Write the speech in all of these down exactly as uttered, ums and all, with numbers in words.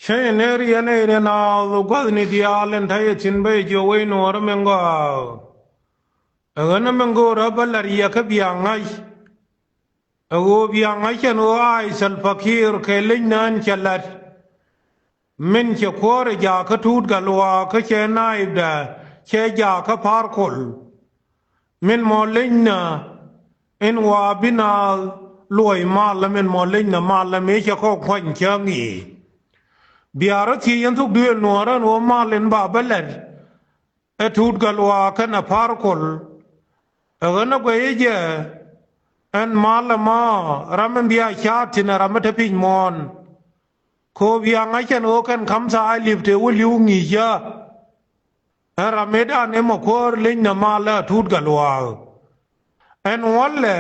Cä yɛ ner yɛn ɛ rɛn a gua̱thni diaal ɛn ta̱yɛ thi̱n bä yɛ jiök wec nuɔɔrä min gɔaa. Ɛ ɣän ɛ min go̱o̱rä bä la̱r yɛ kä bia ŋa̱c. Ɛ ɣöö bia ŋa̱c ɛn ɣöö a i̱ Salva Kiir kɛ leny nään cɛ la̱t. Min cɛ kuäärɛ jakä Tuut Gatluak kä cɛ naipdɛ cɛ jakä Par Kuol. Min mɔ lenyna in wa bi naath luɔ̱c malä min mɔ lenyna malä mëë cɛ kɔk kuany cäŋ i̱. Bia rɔ thiec yɛn thuk duëël nuɔɔrä ɛn ɣöö mal in ba bä lɛt. Ɛ Tuut Gatluak kɛnɛ Par Kuol. Ɛ ɣän ɛ guɛc i̱ jɛ ɛn malä mɔ ram in bia ca̱a̱t thi̱n ɛ ram in te piny muɔ̱ɔ̱n. Ko̱o̱p yaŋ a cɛn ɣöö kɛn ka̱m thaay li̱p tëë wä li̱w ŋi̱i̱cä. Ɛn ram mëëdan ëë mɔ kuäär leny nɛ malä Tuut Gatluak. Ɛn wälɛ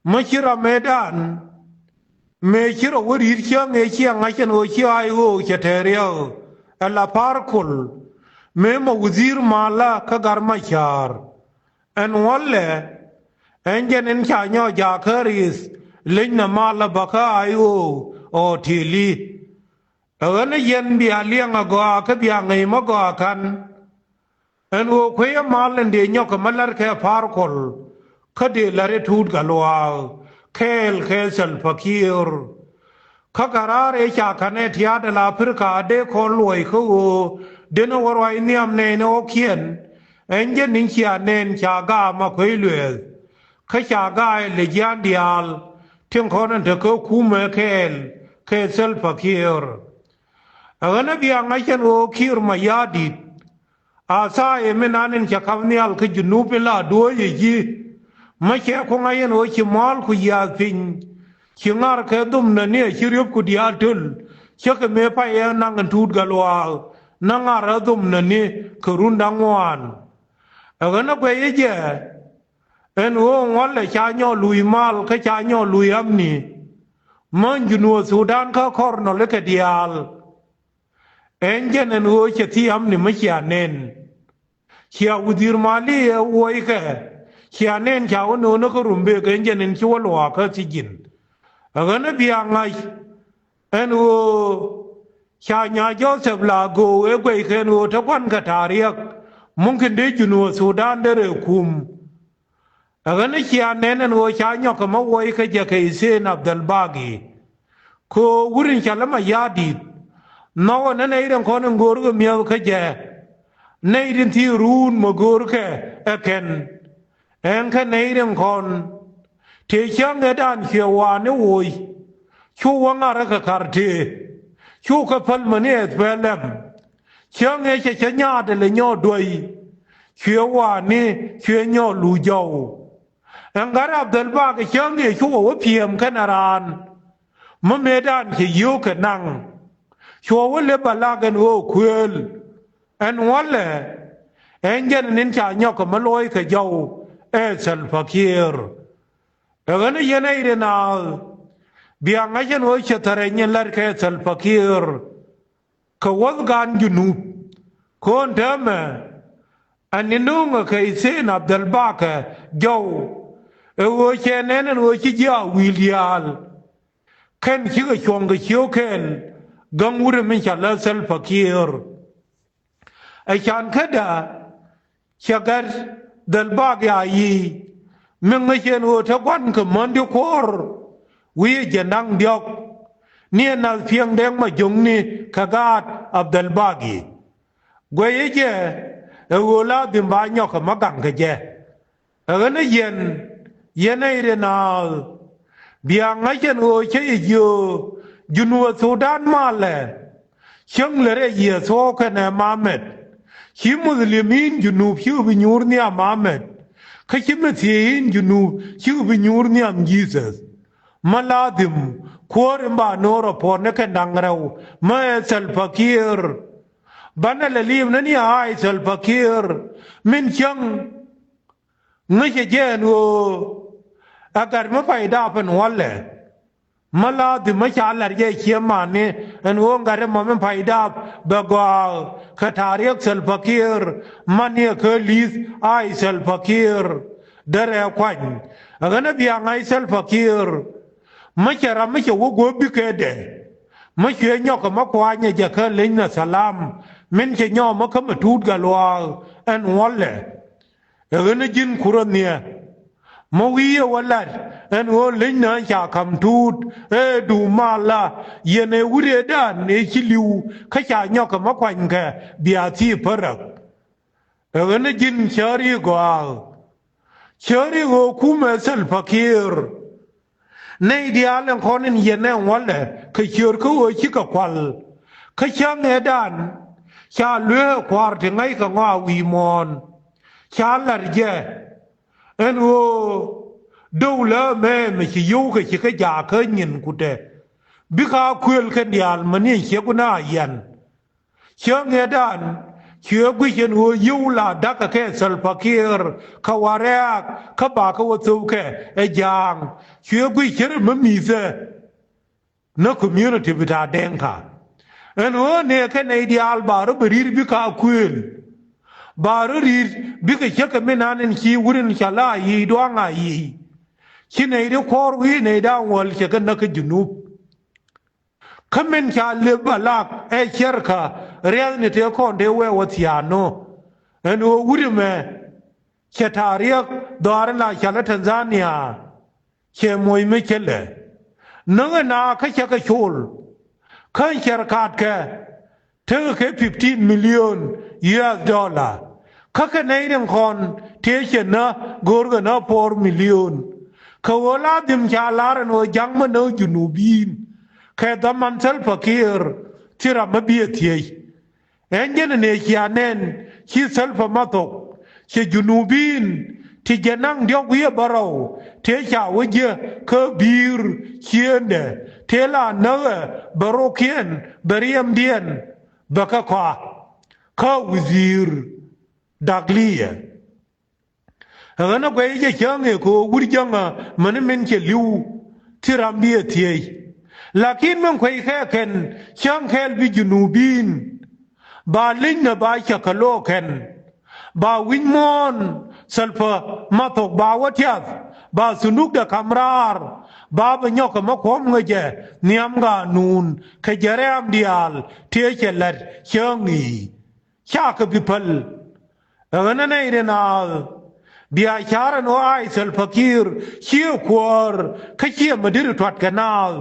mi ci ram mëëdan mëë ci rɔ wä ri̱t cäŋ ëë ciɛ ŋa̱c ɛn ɣöö ci a i̱ ɣöö cɛ tɛɛr yɛ ɣöö ɛ la Par Kuol mëë mɔ wudhi̱i̱r malä kä Gat Macaar. Ɛn wälɛ ɛn jɛn in ca nyɔk jakä ri̱th leny nɛ malä bä kä a i̱ ɣöö ɣɔɔ tëëli. Ɛ ɣän ɛ yɛn bia liɛŋ agɔaa kä bia ŋäc mi gɔaa ka̱n. Ɛn ɣöö kuecä mal in dee nyɔk kɛ mi la̱rkɛ Par Kuol kä dee la̱r i̱ Tuut Gatluak kɛɛl kɛ Salva Kiir. Kä kɛ raar ëë ca ka̱n ɛ tia̱a̱t ala Aprika dee kɔn luɔ̱c kä ɣöö denɛ wä ruac nhiam nɛɛnɛ ɣɔ̱kiɛn. Ɛn jɛ ni̱n cia nɛn ca gaam a kuec luɛɛth. Kä ca ga̱a̱c lɛ jia̱a̱n diaal tin kɔn in te kä kumɛ kɛɛl kɛ Salva Kiir. Ɛ ɣän ɛ bia ŋa̱c ɛn ɣöö Kiir Mayardit. A thaayɛ min an in cɛ kap nhial kä Junub in la duɔ̱ɔ̱cɛ ji̱. Mä cɛ ku ŋa̱c ɛn ɣöö ci mua̱a̱l ku yiaath piny. Ci ŋa̱r kɛ dhom näni ɛ ci riöp ku diaal töl. Cä kɛ mëë pay ɛ naŋ in Tuut Gatluak. Nä ŋa̱r ɛ dhom näni kɛ run da̱ŋ ŋuan. Ɛ ɣän ɛ guɛc i̱ jɛ. Ɛn ɣöö ŋuɔ̱lɛ ca nyɔk luc mal kä ca nyɔk luc amni. Mä Junub Thudan kä kɔr nɔlikɛ diaal. Ɛn jɛn ɛn ɣöö cɛ thiamni mi cia nɛn. Cia wudhi̱i̱r mali ɛ wuɔckɛ. Cia nɛn ca wä no̱o̱nä kä Rumbek ɛn jɛn ɛn ci wä luaak kä thi̱ji̱n. Ɛ ɣän ɛ bia ŋa̱c ɛn ɣöö ca nya Jothɛp la göök ëë guɛckɛ ɛn ɣöö te gua̱nkɛ ta̱a̱ riäk. Mumkin dee Junub Thudan derɛ kum. Ɛ ɣän ɛ cia nɛn ɛn ɣöö ca nyɔk kɛ mä wuɔc kä jɛ kɛ Ithen Abdel Bagi. Kɛ ɣöö wut in ca lä Mayardit. Nhɔkɛ nɛ nɛy rin kɔn in go̱o̱r kɛ mi̱eth kä jɛ. Nɛy rin thiëëk ruun mɛ go̱o̱r kɛ ɛ kɛn. Ɛn kä nɛy rin kɔn. Tëë cäŋ ëëdan cuɛ wa̱a̱ ni woc. Cu wä ŋa̱rä kɛ kar tëë. Cu kɛ päl mäni ɛ thuɛɛl ɛm. Cäŋ ëë cɛ cä nyaatdɛ lɛ nyɔɔk duäc. Cuɛ wa̱a̱ ni cuɛ nyɔɔk luc jɔw. Ɛn gat Abdel Bak cäŋ ëë cukɛ wä piɛɛm kɛnɛ raan. Mi mëëdan cɛ yio̱o̱k kɛ naŋ. Cuɔ wä lep a lak ɛn ɣöö kuëël. Ɛn wälɛ. Ɛn jɛn ɛn in ca nyɔk kɛ mi luɔc kɛ jɔw. Ɛ Salva Kiir. Ɛ ɣän ɛ yɛn ɛ i̱ ri naath. Bia ŋa̱c ɛn ɣöö cɛ thärɛ nyin la̱t kɛ Salva Kiir. Kɛ wäth gan Junub. Ko̱n täämɛ. Ɛn ni nuŋɛ kɛ Ithen Abdel Bak kɛ jɔw. Ɛ ɣöö cɛ nɛn ɛn ɣöö ci ji̱ a wi̱i̱l diaal. Kɛn cikɛ cuɔ̱ŋ kɛ cio̱k kɛl. Ga̱ŋ wurɛ min ca lä Salva Kiir. Ɛ can käda. Cɛ gat dhɛl bak ya yic. Mi ŋäc ɛn ɣöö te gua̱n kɛ mändi kuɔ̱r. Wi̱i̱ jɛ naŋ diɔ̱k. Ni ɛ nath piɛŋ dɛŋ ma jo̱ŋni kɛ gaat Abdel Bak yic. Guɛyɛ jɛ ɛ ɣöö la dhim ba nyɔk kɛ ma gaŋ kɛ jɛ. Ɛ ɣän ɛ yɛn, yɛn ɛ i̱ ri naath. Bia ŋa̱c ɛn ɣöö cä yɛ jiöö Junub ɛ Thudan malɛ. Cäŋ lɛ rɛy yiëë thuɔ̱ɔ̱k kɛnɛ mamɛt. Ci Muslim in Junub cikɛ bi nyuur nhiam mamɛt. Kä ci mi thiee in Junub cikɛ bi nyuur nhiam Jesus. Mä la dhim kuäär in ba no̱o̱r ɛ puɔ̱t ni kɛn da̱ŋ rɛw mä ɛ Salva Kiir. Banɛ lɛ liim ni ni a i̱ Salva Kiir min cäŋ. Ŋäcɛ jɛ ɛn ɣöö ɛ gat mi pay dap ɛn wälɛ. Mä la dhim mä ca la̱r jɛ ciɛ mani ɛn ɣöö gat ɛmɔ mi pay dap bɛ gɔaa kɛ ta̱a̱ riɛk Salva Kiir mani ɛ kä li̱th a i̱ Salva Kiir. Derɛ kuany ɛ ɣän ɛ bia ŋa̱c Salva Kiir. Mä cɛ ram mi cɛ wä guäp bikɛ dɛ. Mi cuɛ nyɔk kɛ mi kuanyɛ jɛ kä leny ni thalam min cɛ nyɔk mi kä mi tuut gat luaak ɛn ŋuɔlɛ. Ɛ ɣän ji̱n kurä nhiɛ mi wi̱i̱ ɛ wä lat ɛn ɣöö leny ni ca ka̱m tuut ɛ duŋ malä. Yɛn ɛ wut ëëdan ëë ci li̱w kä ca nyɔk kɛ mi kuanykɛ bia thi̱i̱ päräk. Ɛ ɣän ji̱n cäär i̱ gɔaa. Cäär i̱ ɣöö kumɛ Salva Kiir. Nɛy diaal ɛn kɔn in yɛn ɛ ŋuɔlɛ kɛ ciöör kä ɣöö cikɛ kual. Kä cäŋ ëëdan ca lueek ɛ kua̱r ti ŋa̱ckɛ ŋɔak wi̱i̱ muɔ̱ɔ̱n. Ca la̱r jɛ ɛn ɣöö dɔw lä mɛ mɛ ci yio̱w kɛ ci kä jaak kä nyin kutɛ. Bikɛ a kuël kɛn diaal mäni ciek wun a yɛn. Cäŋ ëëdan cuɛ guic ɛn ɣöö yio̱w la da̱kɛ kɛ Salva Kiir kɛ Warɛɛk kä bakɛ wä thöpkɛ ɛ ja̱a̱ŋ. Cuɛ guic cärɛ mi mi̱thɛ ni community bi ta̱a̱ Dɛŋka. Ɛn ɣöö nɛɛkɛ nɛy diaal ba rɔ bi ri̱t bikɛ a kuëël. Ba rɔ ri̱t bikɛ cäkɛ mi nan in ci wut in ca la a yiëë dua̱ŋ a yiëë. Ci nɛy di kɔr wi̱i̱ nɛy da̱ŋ wäl cɛ kɛ näk kä Junub. Kä min ca lëp a lak ɛ cärkä ria̱thni tëë kɔn tëë wee wä thia̱a̱n nɔ. Ɛn ɣöö wut ɛmɛ cɛ ta̱a̱ riäk dhɔaar in la cäl ɛ Tanzania. Cɛ moc mi cälɛ näk ɛ na kä cä kɛ col. Kä cärkatkɛ tekɛ kɛ fifteen million U S dollar. Kä kɛ nɛy rin kɔn tëë cɛ nä go̱o̱rkɛ nä four million. Kɛ ɣöö la dhim ca lar ɛn ɣöö ja̱ŋ mä nä Junubiin kɛ dhaman Salva Kiir thil ram mä bi ɛ thiec. Ɛn jɛn ɛ nɛ cia nɛn ci Salva Mathok cɛ Junubiin ti jɛ naŋ diɔ̱k wi̱i̱ ɛ bärɔw tëë ca wä jiɛ kä bi̱i̱r ciëëndɛ tëë la näk ɛ bɛ ro̱kiɛn bɛ riɛmdiɛn bɛ kɛ kɔa. Kä wi̱dhi̱i̱r dakliyɛ. Ɛ ɣän ɛ guɛy jɛ cäŋ ëë kɛ ɣöö wut jäŋä mäni min cɛ li̱w thil ram bi ɛ thiec. Lakin min kueckɛ kɛn cäŋ kɛɛl bi Junubiin ba leny ni ba cä kɛ lo̱o̱k kɛn. Ba wi̱c muɔ̱ɔ̱n Salva Mathok ba wä tiath ba thundukdɛ ka̱m raar ba bɛ nyɔk kɛ mä kuɔ̱m ŋäcɛ nhiam ga̱a̱nuun kɛ jɛ rɛ̈ɛ̈m diaal tëë cɛ la̱t cäŋ i̱. Cakɛ bi päl. Ɛ ɣän ɛ nɛy ri naath bia ca̱r ɛn ɣöö ay Salva Kiir ciɛ kuäär kä ciɛ mi deri tuatkɛ naath.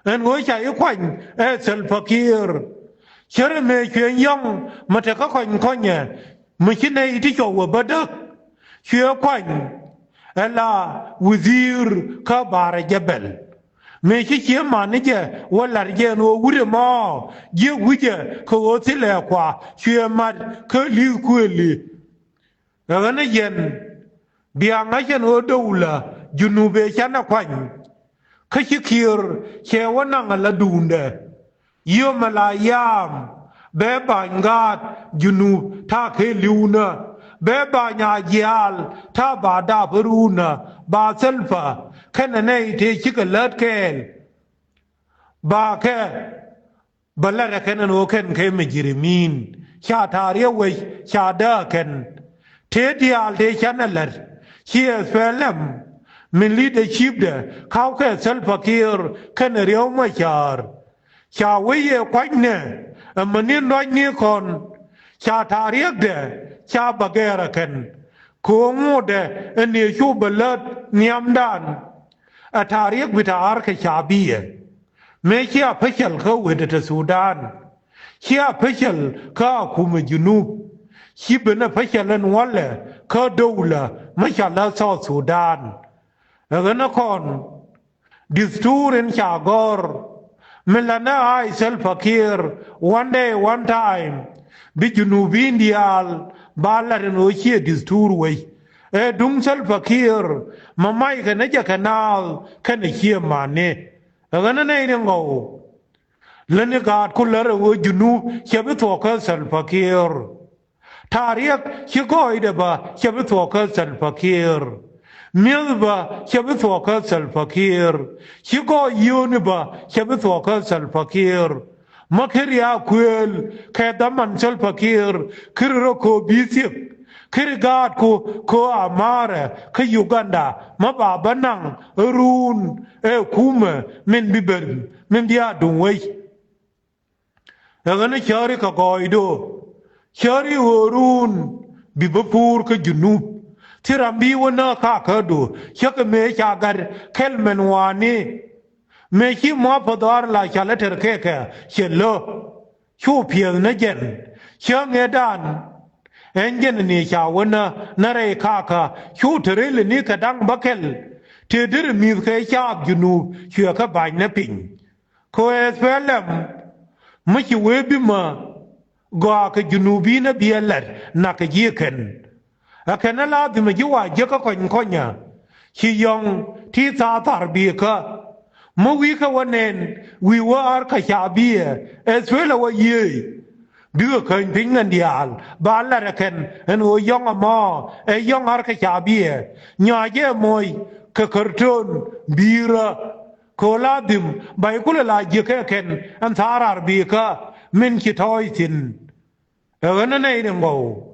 Ɛn ɣöö ca i̱ kuany ɛ Salva Kiir. Cärɛ mëë cuëny yɔ̱ŋ mi te kä kɔny kɔnyɛ mi ci nɛy ti cɔw ɛ bädäk. Cuɛ kuany ɛ la wi̱dhi̱i̱r kä Baarɛ Jɛbɛl. Mëë ci cië mani jɛ wä la̱r jɛ ɛn ɣöö wut ɛmɔ jiäk wi̱cɛ kɛ ɣöö thilɛ kua cuɛ mat kä li̱th kuëëli. Ɛ ɣän ɛ yɛn bia ŋa̱c ɛn ɣöö dɔwlä Junub ëë canɛ kuany. Kä ci Kiir cɛ wä naŋ ala duundɛ. Yom ala yam bɛ ba̱ny gaat Junub ta̱a̱ kɛ li̱wnä. Bɛ ba̱ny a jiaal ta̱a̱ ba dap ɛ ruunä ba Salva kɛnɛ nɛy tëë cikɛ lät kɛɛl. Ba kɛ bä lɛt ɛ kɛn ɛn ɣöö kɛn kɛ mɛ ji̱ri̱mi̱i̱n ca ta̱a̱ riɛw wec ca dääk kɛn. Tëë diaal tëë canɛ lät ci S P L M min leadershipdɛ ka̱wkɛ Salva Kiir kɛnɛ Riek Machar. Ca wec yɛ kuanynɛ ɛmɛ ni nɔcni kɔn. Ca ta̱a̱ riɛkdɛ ca bä gɛɛr ɛ kɛn. Kɛ ɣöö ŋotdɛ ɛ ni cu bä lät nhiamdan. Ɛ ta̱a̱ riɛk bi ta̱a̱ a̱r kɛ ca biɛ. Mëë cia pecäl kä wetdɛ te Thudan. Cia pecäl kä akumɛ Junub. Ci ben ɛ pecäl ɛn wälɛ kä dowlä mi ca lä South Sudan. Ɛ ɣän ɛ kɔn. Dustur in ca gɔ̱r mi la nɛ ay Salva Kiir one day one time. Bi Junubin diaal ba lat in ɣöö ciɛ dustur wec. Ɛ duŋ Salva Kiir ma mackɛ ni jɛ kɛ naath kɛnɛ ciɛ mani. Ɛ ɣän ɛ nɛy ni ŋɔw. Lätni gaatku lär ɛ ɣöö Junub cɛ bi thuɔ̱k kä Salva Kiir. Ta̱a̱ riɛk ci gɔɔydɛ bä cɛ bi thuɔ̱k kä Salva Kiir. Mi̱eth bä cɛ bi thuɔ̱k kä Salva Kiir. Ci gɔɔy yio̱o̱ni bä cɛ bi thuɔ̱k kä Salva Kiir. Mä keri a kuëël kɛ dhaman Salva Kiir keri rɔ köö bi thiek. Keri gaatku köö a ma̱a̱rɛ kä Uganda mä ba bä naŋ ruun ɛ kumɛ min bi ben min bi a duŋ wec. Ɛ ɣän cääri kɛ gɔɔydu, cääri ɣöörun bi bä puur kä Junub. Thil ram bi wä nääk kakädu, cä kɛ mëë ca gat kɛl mɛn wani. Mëë ci mɔ pa dhɔaar la ca lɛ tɛr kɛ kɛ cɛ lö. Cu piɛth ni jɛn, cä ŋetdan. Ɛn jɛn ni ca wä nä, nä rɛy kakä, cu te ril ni kɛ da̱ŋ bä kɛl. Te derɛ mi̱th kɛ caath Junub, cuɛ kɛ ba̱ny ni piny. Kɛ ɣöö S P L M mi ci wee bi mä gɔaa kɛ Junubin ɛ bi ɛ lɛt nak kɛ ji̱ ɛ kɛn. Ɛ kɛn ɛ la dhimɛ ji̱ wa jiäkä kɔny kɔnyä. Ci yɔ̱ŋ ti thaar thar bikä. Mi wi̱i̱ kɛ wä nɛn wi̱i̱ wä ar kä ca biɛ ɛ thuel ɛ wä yiëë. Bikɛ käny piny ŋän diaal ba lat ɛ kɛn ɛn ɣöö yɔ̱ŋ ɛmɔ ɛ yɔ̱ŋ ar kä ca biɛ. Nyɔac ɛ moc kɛ kärton bi̱i̱rä. Kɛ ɣöö la dhim ba i̱ kulɛ la jiäkä ɛ kɛn ɛn thaar ar bikä min ci tɔ̱ɔ̱c thi̱n. Ɛ ɣän ɛ nɛy rin gɔw.